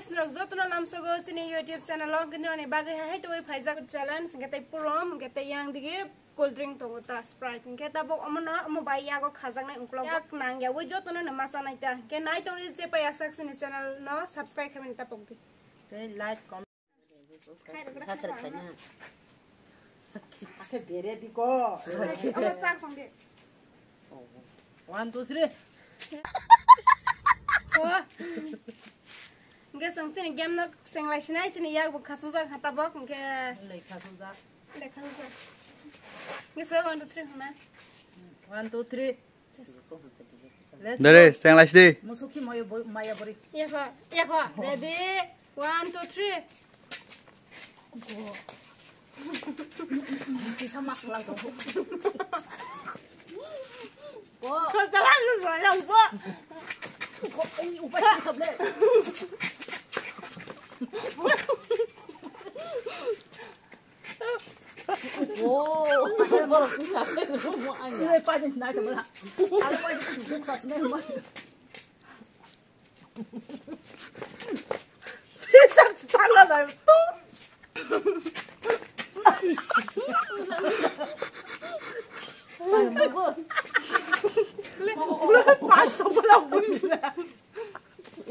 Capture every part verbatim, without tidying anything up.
Norok jotono lamsogo chini YouTube channel o, hwnkhe norokni bagwi hai hai tongwi phaijak challenge, hwnkhe tei purom, hwnkhe tei yang digi cool drink tongo ta Sprite, hwnkhe tabuk omono omo bai yago khajaknai ungkulok yak nang yawi jotono no ma chanai ta, hwnkhe nai tongdi je pai asak chini channel no subscribe khaimani ta pokdi. Tei like, comment. Akhe bere di ko. Omo chak tong de. One, two, three. Ko. Hwnkhe chwng chini game no chenglai sinai, chini yak bo khasujak ha tabok, hwnkhe. Lai khasujak. Lai khasujak. Hwnkhe chwng one, two, three hwnna. One, two, three. Let's go. Dare, chenglai sidi. Musuki maya bo-, maya bori. Iya kho, iya kho. Ready? One, two, three. Go. Kisa masala go. Go. Kau telah lu, lu, lu, go. Go, eh, upas ni kable. Oh, borok wngkha khe rwmani. Nini pajak nai tongmani. Ang pajak buksa sinai hwnmani. Pizza pala nai.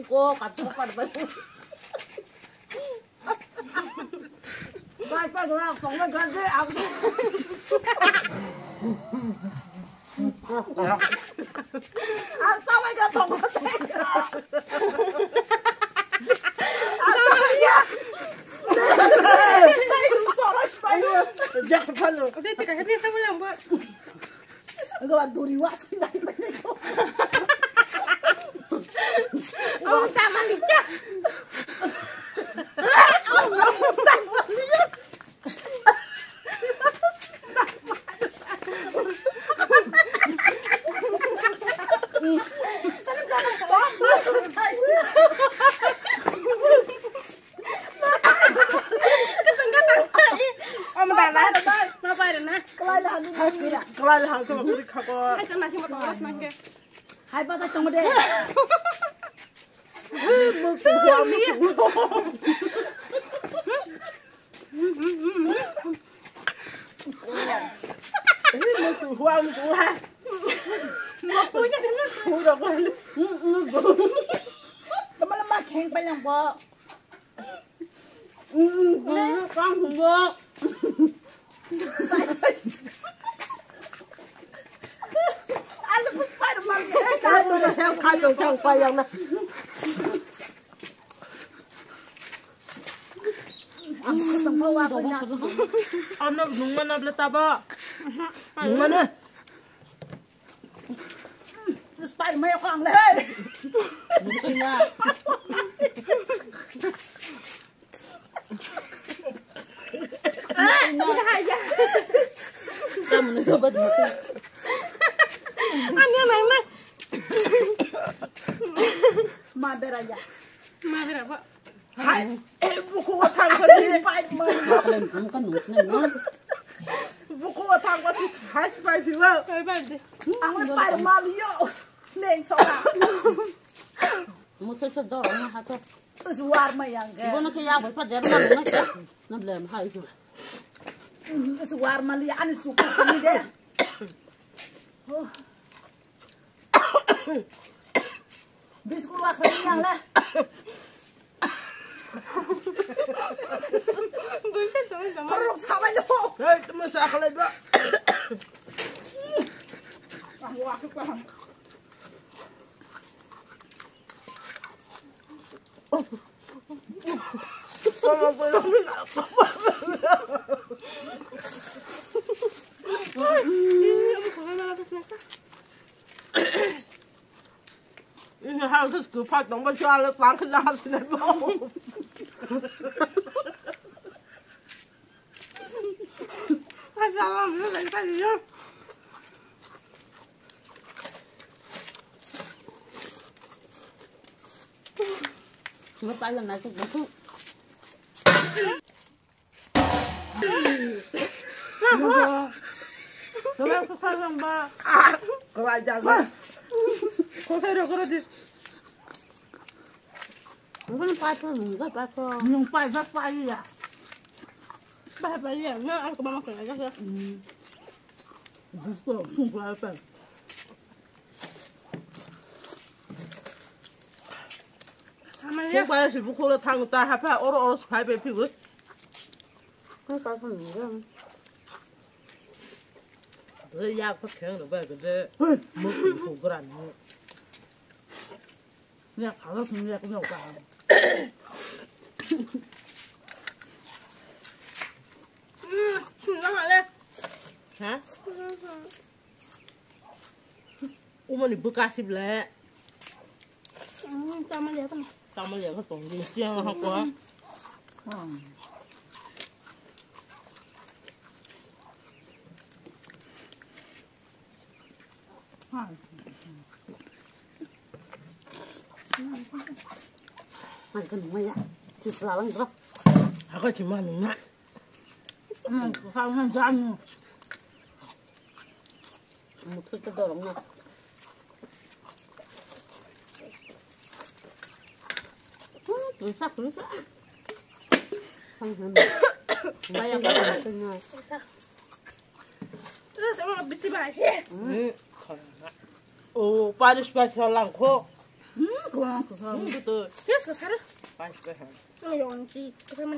Ko katsu pat bai. Bai, bai, bai, tongna gande, ang. Ang tawai ga tongna tengka. Ang tawai ga. Bai, sorry, bai. Jak palo. Oke, tika kami sama lang, Bu. Enggak, duri wak sih, nai, nai, nai. Oh, sama nih, ya. Oh, sama nih, ya. Om dala, ma pai na. Kelai lahan tu, kelai lahan tu, kelai lahan tu. Hai, chana sih mau tongos nangke. Hai, pasal tong de. Mau tunggu, mau tunggu. Mau tunggu, mau tunggu. Mau punya dulu. Udah, udah. Teman lemah keng panjang, Bo. Ano nungma nable taba. Nungma na. Spider-Man ko ang le. Kamu na sobat mo. Ano nang na? Ma bera ya. Ma bera ba. Hai, eh, buku wa thang ko ni. Pai mai. Kalian kamu kan nunggu seneng, no? Buku wa thang ko ni. Hai, pai piwa. Pai pai de. Ang pai mal yo. Neng chora. Mo to chor do, mo ha to. Suar ma yang ke. Bo no ke ya bo pa jer ma na ke. Na blem hai ko. Suar ma li ani su ko ni de. Oh. Biskut wa khani yang la. Korok sabai no. Hei, tuma sa khalai ba. Ini hal terus kupat dong, baju alat langkah jahat sini bau. Masalah, mana tadi tadi ya? Cuma paling nanti masuk. Salam, salam, ba. Kau aja, ba. Kau saya dah kau di. Nwng pai phano, nwng pai phano. Nwng pai ba pai ya. Pai pai ya, na ako mama kaya ya. Hmm. Gusto, sungko apa? Sama ya. Sungko ya si bukulo thang ta hapa oro oro spai pe pibu. Nwng pai phano nwng. Doi yak pa kheng no ba de. Mo ko gran mo. Nya khala sung yak no ka. Hmm, sung na le. Ha? Umani bwkasib le. Hmm, tama le tama. Tama le ko tong di siang ha ko. Hmm. Ang kan maya, tis lalang bro. Ako cuma nuna. Hmm, kau kan jamu. Mutu ke dorong na. Hmm, rusak, rusak. Bayang, bayang, bayang. Terus sama biti bahas ya. Hmm. Oh, paris paris langko. Hmm, kurang kesal. Hmm, betul. Terus ke sekarang? Paris paris. Oh, yang si, teman.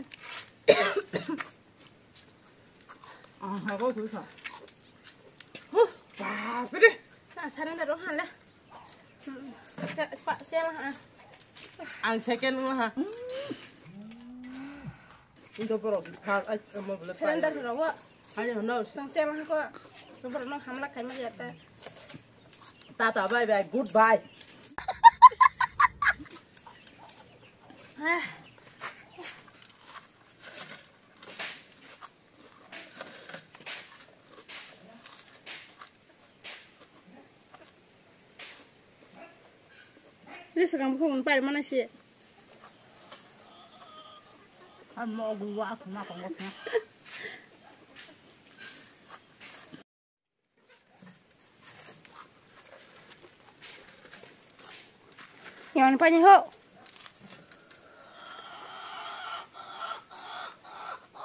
Ah, aku susah. Huh, bah, pede. Nah, sana dah rohan lah. Hmm, se-, pa-, saya lah, ah. Ang second lah, ha. Indo borok thar ai amo bole. Surrender soro wa. Hai no. Sang sem ko. Borok no hamla khai ma yata. Tata bye bye, goodbye. Ah. Ini sekarang bukan umpai mana sih? Kan mau gua aku makan gua. Yang paling ho.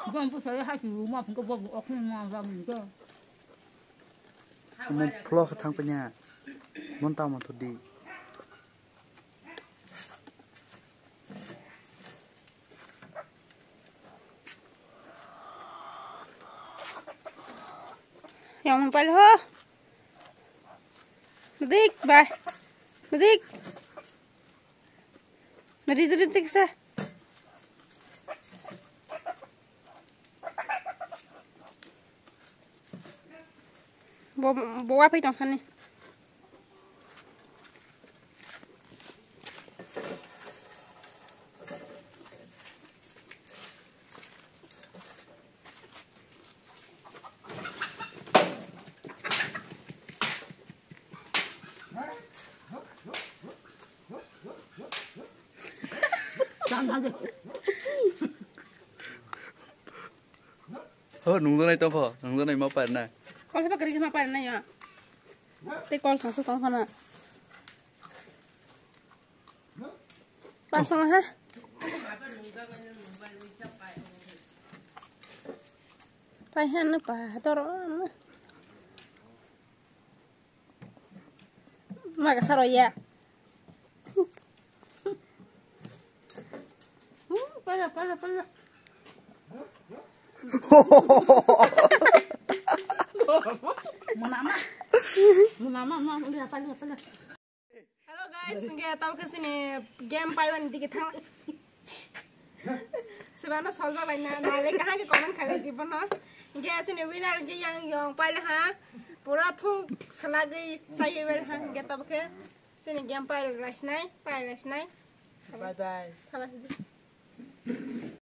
Bukan tu saya hati rumah pun kau buat oknum mau jamin tu. Omo vlog thang panya. Mon ta mon thudi. Yang mon pal ho. Dik, bye. Dik. Nadi, nadi, nadi, sa. Bo, bo, wa phai tong sani. Ho, nungjanai topho, nungjanai ma parna. Kol saba kari ma parna ya. Te kol khasu tong khana. Pasang ha. Pai han na pa toro na. Maga saro ya. Hmm, pala, pala, pala. Munama. Munama, ma, udah, pala, pala. Hello guys, hingke tau ke sini game paiwan digi thang. Sebano solja laina, nale kaham ke comment khalai di bono. Hingke sini winner ke yang yong paila ha. Pura thung salagwi chaiwi wel ha, hingke tau ke sini game pai rasnai, pai rasnai. Bye bye. Salah.